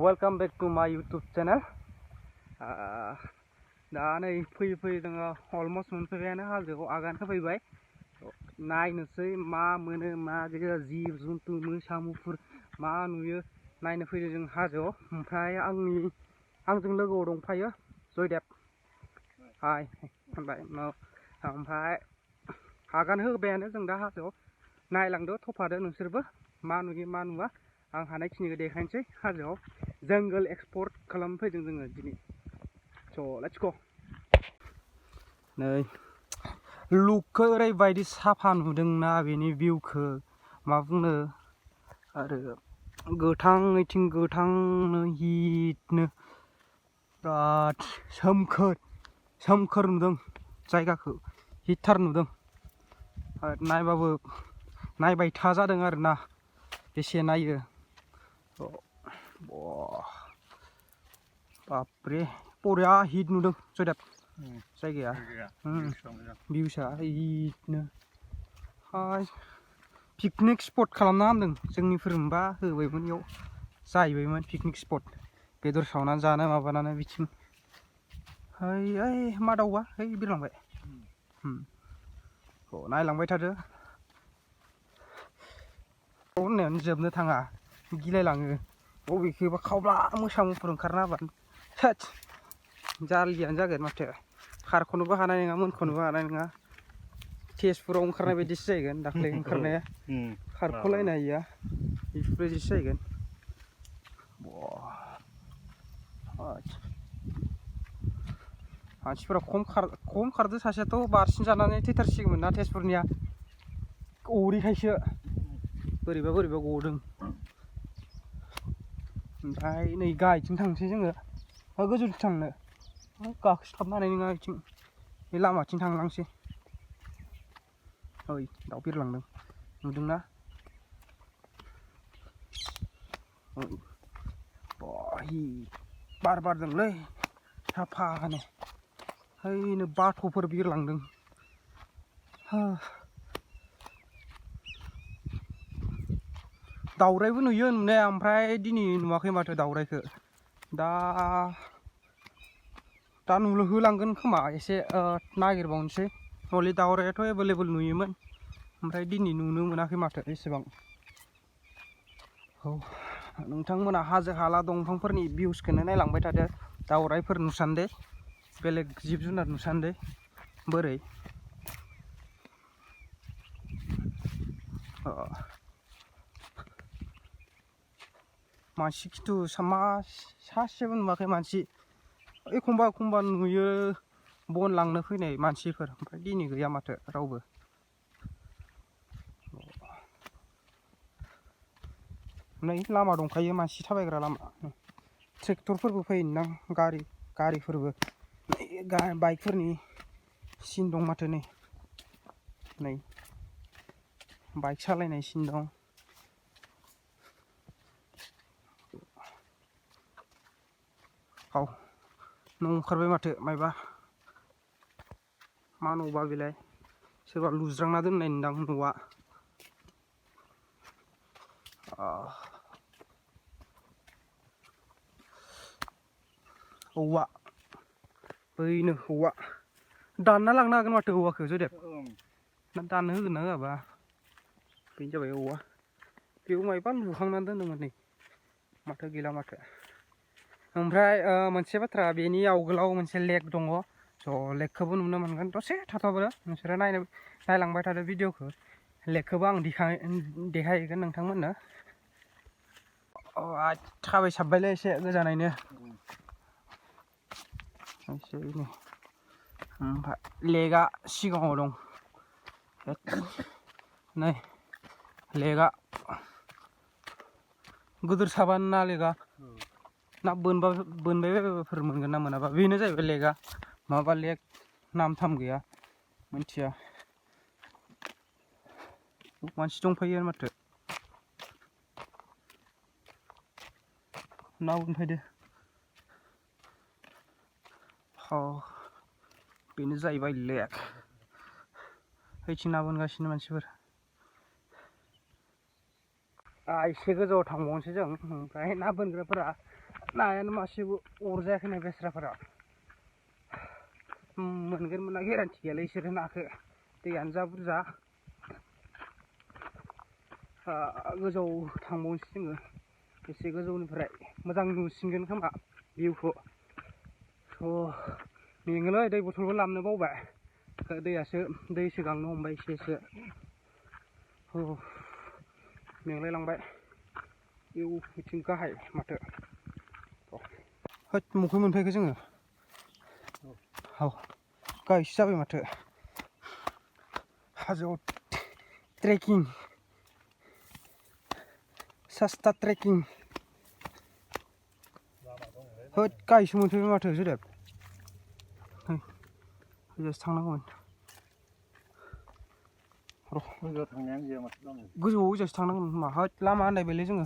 Welcome back to my YouTube channel. दा नै फैयै जोङो अलमस्ट मोनफैबायानो हाजोआव आगान होफैबाय। नायनोसै मा मोनो मा गैया जिब जुन्थु मोसा मुफुर मा नुयो नायनो फैदों जों हाजोआव। ओमफ्राय आंजों लोगोआव दंफायो जयदेब। हाय होनबाय ओमफ्राय आगान होबायानो जों दा हाजोआव। नायलांदो थफादो नोंसोरबो मा नुयो मा नुवा। आं हानायखिनिखौ देखायनोसै हाजोआव जंगल एक्सप्लोर खालामनो फैदों जोङो दिनै। स' लेट्स गो। नै लुकखौ ओरैबायदि साफा नुदोंना बेनि भिउखौ मा बुंनो आरो गोथाङैथिं गोथांनो हिटनो बिराद सोमखोर नुदों जायगाखौ हिटथार नुदों। नायबाबो नायबाय था जादों आरोना बेसे नायो। बापरे बरिया हिट नुदों जयदेब जायगाया भिउसा हिटनो। हाय पिकनिक स्पट खालामना हामदों जोंनिफोर मोनबा होबायमोन इयाव जाहैबायमोन पिकनिक स्पट बेदर सावनानै जानो माबानानै बिथिं। ओइ मा दाउबा ओइ बिरलांबाय। नायलांबाय थादो होननायानो जोबनो थाङा गिलायलाङो बबेखौबा खावब्ला मोसा मुफुर ओंखारना होबानो थोद जारलियानो जागोन माथो खारख'नोबो हानाय नङा मोनख'नोबो हानाय नङा। तेजपुराव ओंखारनाय बायदिसो जाहैगोन दाख्लै ओंखारनाया खारख'लायनो हायिया बेफोरबायदिसो जाहैगोन। मानसिफोरा खम खारदो सासेयाथ' बारसिन जानानै थैथारसिगौमोन ना तेजपुरनिया अरैखायसो बोरैबा गदों। ओमफ्राय नै गाहायथिं थांसै जोङो गोजौथिं थांनो गाखोस्लाबनो हानाय नङा बिथिं बे लामाथिं थांलांसै। ओइ दाउ बिरलांदों नुदोंना? बार बारदोंलै साफानो ओइनो बाथ'फोर बिरलांदों। दाउराइबो नुयो नुनाया ओमफ्राय दिनै नुवाखै माथो दाउराइखौ। दा नुहोलांगोन खोमा एसे नागिरबावनोसै। हले दाउराइआथ' एभेलेबल नुयोमोन ओमफ्राय दिनै नुनो मोनाखै माथो एसेबां। नोंथांमोना हाजो हाला दंफांफोरनि भिउसखौनो नायलांबाय थादो दाउराइफोर नुसान्दे बेलेग जिब जुनार नुसान्दे बोरै। मानसि खिन्थु सासेबो नुवाखै मानसि। एखमबा नुयो बन लांनो फैनाय मानसिफोर ओमफ्राय दिनै गैया माथो रावबो। नै लामा दंखायो मानसि थाबायग्रा लामा ट्रेक्टरफोरबो फैयोदां गारिफोरबो बाइकफोरनि सिन दं माथो नै बाइक सालायनाय सिन दं। न' ओंखारबाय माथो मायबा मा न'बा बेलाय सोरबा लुज्रांना दोननाय नुदां न'आ। औवा बैनो औवा दानना लांनो हागोन माथो औवाखौ जयदेब दाननो होगोन ना होआबा बेनो जाबाय औवा। बेयाव मायबा लुखांनानै दोनदोंमोन नै माथो गैला माथो। ओमफ्राय मोनसे बाथ्रा बेनि आवगोलाव मोनसे लेक दङ स' लेकखौबो नुनो मोनगोन दसे थाथ'बानो नोंसोरो नायलांबाय थादो भिडिअखौ। लेकखौबो आं देखायहैगोन नोंथांमोननो। थाबायसाबबायलै एसे गोजानैनो ओमफ्राय लेकआ सिगाङाव दं नै लेकआ गोदोर साबान ना लेकआ ना बोनबायबायबाफोर मोनगोन ना मोनाबा बेनो जाहैबाय लेकआ। माबा लेक नाम थाम गैया मिथिया। मानसि दंफैयो माथो ना बोनफैदो। बेनो जाहैबाय लेक ओइथिं ना बोनगासिनो मानसिफोर। एसे गोजौआव थांबावनोसै जों ओमफ्राय ना बोनग्राफोरा नायानो मासेबो अरजायाखैनो बेस्राफोरा मोनगोन मोना गेरान्टि गैयालै इसोरो नाखौ दैयानो जा बुरजा गोजौआव थांबावनोसै जोङो एसे गोजौनिफ्राय मोजां नुसिनगोन खोमा भिउखौ मेङोलै दै बथलबो लाबोनो बावबाय दै सोगांनो हमबाय एसे मेंलायलांबाय इउ बिथिं गाहाय माथो होद मखै मोनफैखो जोङो गाहायसो जाबाय माथो हाजोआव ट्रेकिं सास्ता ट्रेकिं होद गाहायसो मोनफैबाय माथो जोदेब गोजानसो थांनांगौमोन गोजौआव ओजासो थांनांगौमोन खोमा होद लामा आन्दायबायलै जोङो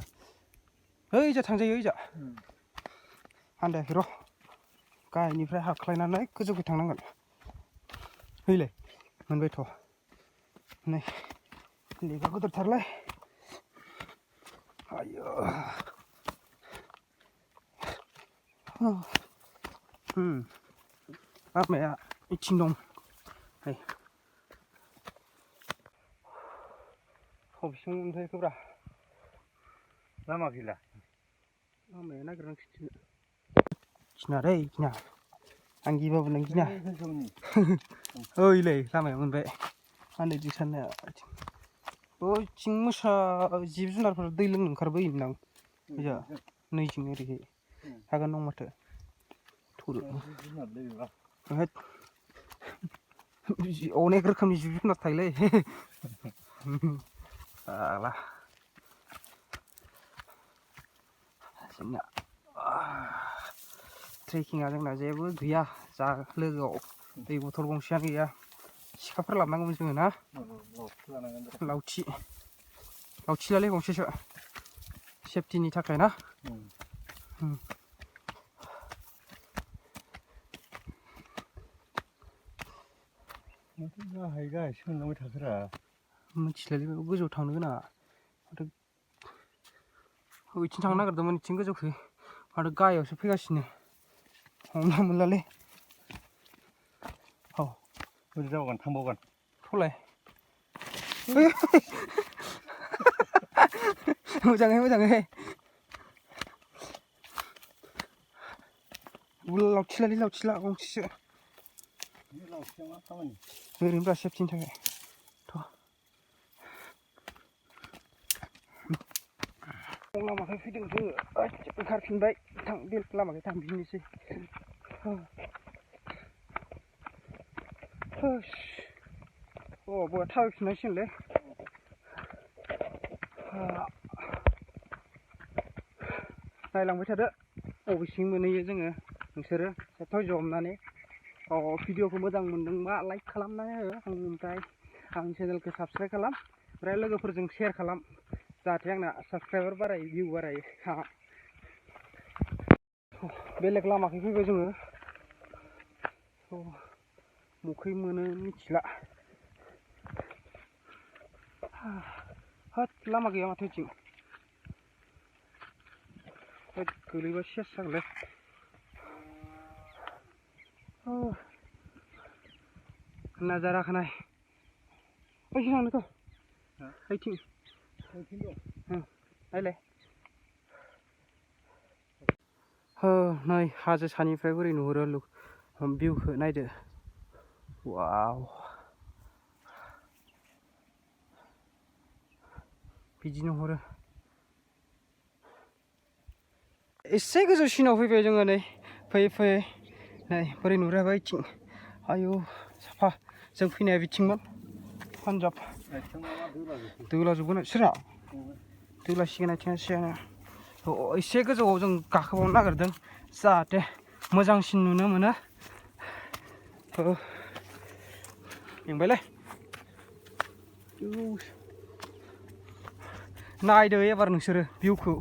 ओइजा थांजायो ओइजा आन्दायाखै र' गाहायनिफ्राय हाख्लायनानै गोजौखै थांनांगोन हैलाय मोनबायथ' नै लेगा गोदोरथारलाय आयौ लामाया इथिं दं नै बबेसिम मोनफैखोब्रा लामा गैला लामाया नागिरनांसिगोन गिनालै गिना आं गिबाबो नों गिना ओइलै लामाया मोनबाय आन्दायदों साननाया ओइथिं मोसा जिब जुनारफोर दै लोंनो ओंखारबोयोमोन ओजा नैजिं ओरैहाय हागोन दं माथो अनेक रोखोमनि जिब जुनार थायोलै आला जोंना ट्रेकिंआ जोंना जेबो गैया जा लोगोआव दै बथल गंसेयानो गैया सिखाफोर लाबोनांगौमोन जोङो ना लावथि लालै गंसेसो सेफटिनि थाखाय ना गाहायसो मोनलांबाय थाथारा मिथिलालै बेखौ गोजौआव थांनो गोनाङा माथो ओइथिं थांनो नागिरदोंमोन इथिं गोजौखै माथो गाहायावसो फैगासिनो हमना मोनलालै बोरै जाबावगोन थांबावगोन थलाय मोजाङै लावथिला गंसेसो ओरैनोब्रा सेफटिनि थाखाय लामाखै फैदों ओंखारफिनबाय बेलेग लामाखै थांफिननोसै बया थाबायफिननांसिगोनलै नायलांबाय थादो बबेसिम मोनहैयो जोङो नोंसोरो धैर्य हमनानै भिडिअखौ मोजां मोनदोंबा लाइक खालामनानै हो ओमफ्राय आंनि चेनेलखौ साबस्क्राइब खालाम ओमफ्राय लोगोफोरजों शेयार खालाम जाहाथे आंना साबस्क्राइबार बारायो भिउ बारायो बेलेग लामाखै फैबाय जोङो मखै मोनो मिथिला होद लामा गैया माथो इथिं गोलैबा सेस जागोनलै नाजारा खानाय ओइथिं थांनोथ' ओइथिं नायलाय नै हाजो सानिफ्राय बोरै नुहुरो भिउखौ नायदो वाव बिदि नुहुरो एसे गोजौसिनाव फैबाय जोङो नै फैयै नै बोरै नुहुरो इथिं आयु साफा जों फैनाया बिथिंमोन पान्जाब दोलाजोबगोन सोरहा दोलासिगोन आथिङा सिगांनो एसे गोजौआव जों गाखोबावनो नागिरदों जाहाथे मोजांसिन नुनो मोनो मेंबायलै नायदो एबार नोंसोरो भिउखौ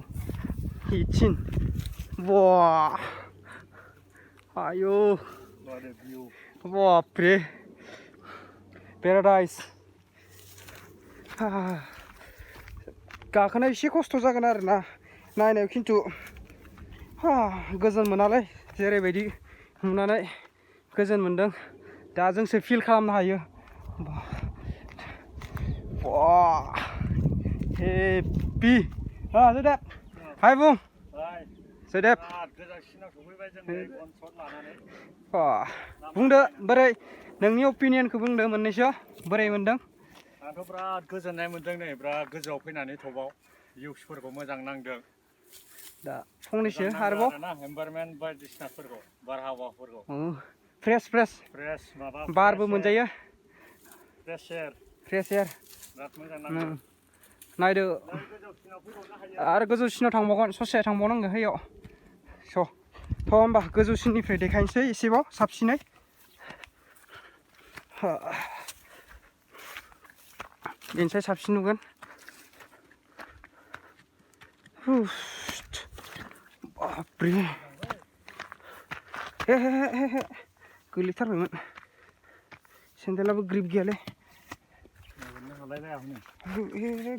इथिं Wow, ayo, बापरे पेराडाइस गाखोनाय एसे खस्थ' जागोन आरोना नायनायाव खिन्थु गोजोन मोनालै जेरैबायदि नुनानै गोजोन मोनदों दा जोंसो फिल खालामनो हायो हेपि जयदेब हाय बुं जयदेब बुंदो बोरै नोंनि अपिनियनखौ बुंदो मोननैसो बोरै मोनदों आंथ' बिराद गोजोननाय मोनदों नै बिराद गोजौआव फैनानै टपआव भिउसफोरखौ मोजां नांदों दा फंनैसो आरोबाव एनभायरनमेन्ट बायदिसिनाफोरखौ बारहावाफोरखौ फ्रेस माबा बारबो मोनजायो फ्रेस एयार बिराद मोजां नांदों नायदो आरो गोजौसिनाव थांबावगोन ससे थांबावनांगौ हैयाव थ' होमबा गोजौसिननिफ्राय देखायनोसै एसेबाव साबसिनै बेनिफ्राय साबसिन नुगोन बाब्रे हे गोलैथारबायमोन सेन्देलाबो ग्रिप गैयालै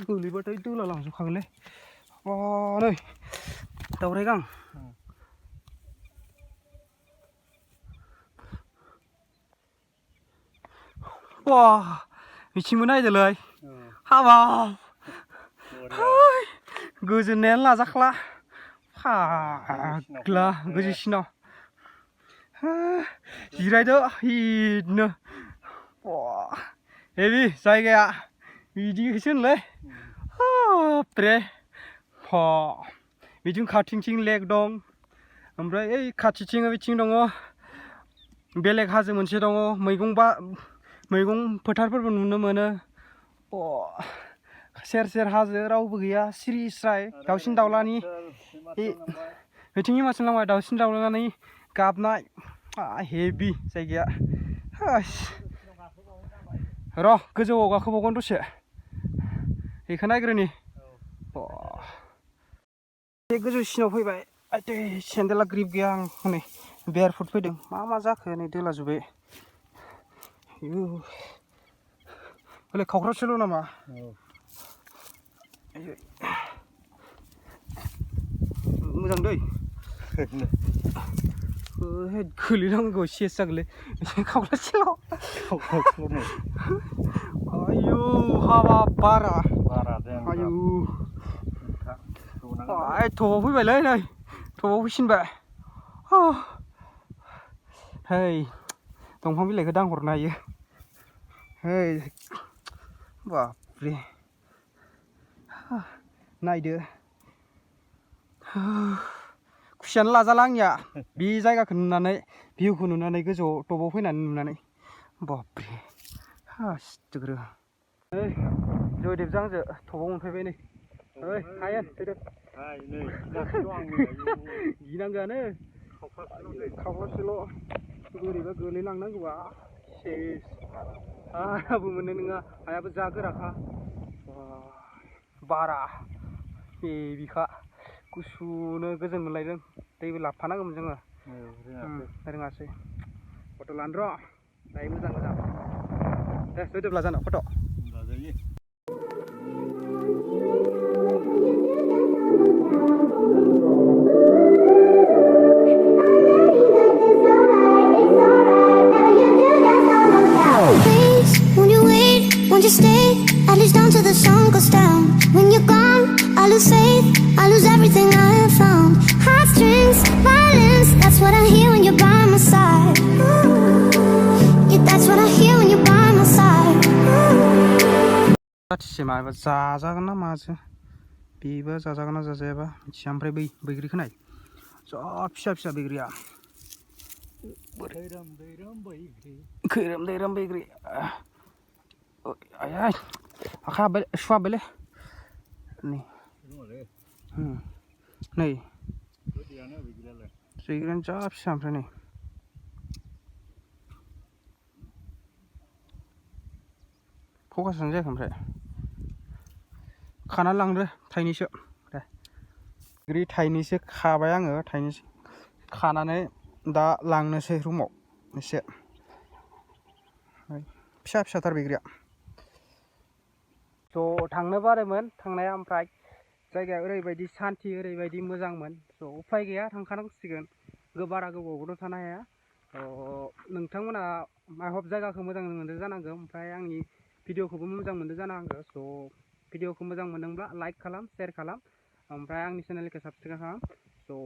गोलैबाथाय दोला लांजोबखागोनलै नै दावराइ गां बिथिंबो नायदोलै हाबाब गोजोननायानो लाजाख्ला फाग्ला गोजौसिनाव जिरायदो हिटनो हेभि जायगाया बिदिसो होनलै बाब्रे बिथिं खाथिथिं लेक दं ओमफ्राय ओइ खाथिथिं बिथिं दङ बेलेग हाजो मोनसे दङ मैगं फोथारफोरबो नुनो मोनो सेर सेर हाजो रावबो गैया सिरि स्राय दाउसिन दाउलानि बिथिं हिमाचल नांबाय दाउसिन दाउलानि गाबनाय हेभि जायगाया र' गोजौआव गाखोबावगोन दसे बेखौ नायग्रोनि बे गोजौसिनाव फैबाय आइदै सेन्देला ग्रिप गैया आं हनै बेयारफुट फैदों मा जाखो नै दोलाजोब्बाय हले खावख्रासेल' नामा मोजां दै गोलैनांगौ सेस जागोनलै खावख्रासेल' आयु हाबाब बारा आयु टपआव फैबायलै नै टपआव फैसिनबाय है दंफां बिलाइखौ दांहरनो हायो है बाब्रे नायदो खुसियानो लाजाला आंनिया बे जायगाखौ नुनानै भिउखौ नुनानै गोजौआव टपआव फैनानै नुनानै बाब्रे हासिग्रो जयदेबजों आंजों टपआव मोनफैबाय नै हायेन जयदेब गिनांगोआनो खावख्लासेल' बोरैबा गोलैलांनांगौबा सेस हायाबो मोननाय नङा हायाबो जा गोराखा बारा हेभिखा गुसुनो गोजोन मोनलायदों दैबो लाबोफानांगौमोन जोङो रोङासै फट' लानो र' दायो मोजां दे जयदेब लाजानो फट' लाजायो Won't you stay, at least until the sun goes down. When you're gone, I lose faith, I lose everything I have found. Heartstrings, violence, that's what I hear when you're by my side. Yeah, that's what I hear when you're by my side. जाथिसे माबा जाजागोन ना माजों बेबो जाजागोन ना जाजायाबा मिथिया ओमफ्राय बैग्रिखौ नाय जा फिसा फिसा बैग्रिया खैरोम दैरोम बैग्रि आय आखाइ हाबबाय सुहाबबायलै नै बैग्रियानो जा फिसा ओमफ्राय नै फकासानो जायाखै ओमफ्राय खानानै लांदो थाइनैसो दे बैग्रि थाइनैसो खाबाय आङो थाइनैसो खानानै दा लांनोसै रुमाव एसे फिसा फिसाथार बैग्रिया ज' थांनो बारदोंमोन थांनाया ओमफ्राय जायगाया ओरैबायदि सान्थि ओरैबायदि मोजांमोन स' उफाय गैया थांखानांसिगोन बारा गोबावबोथ' थानो हाया नोंथांमोना आइ हप जायगाखौ मोजां मोनदों जानांगौ ओमफ्राय आंनि भिडिअखौबो मोजां मोनदों जानांगौ स' भिडिअखौ मोजां मोनदोंब्ला लाइक खालाम शेयार खालाम ओमफ्राय आंनि चेनेलखौ साबसक्राइब खालाम स'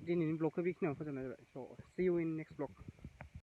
दिनैनि ब्लगखौ बेखिनियावनो फोजोबनाय जाबाय स' सि इउ इन नेक्स्ट ब्लग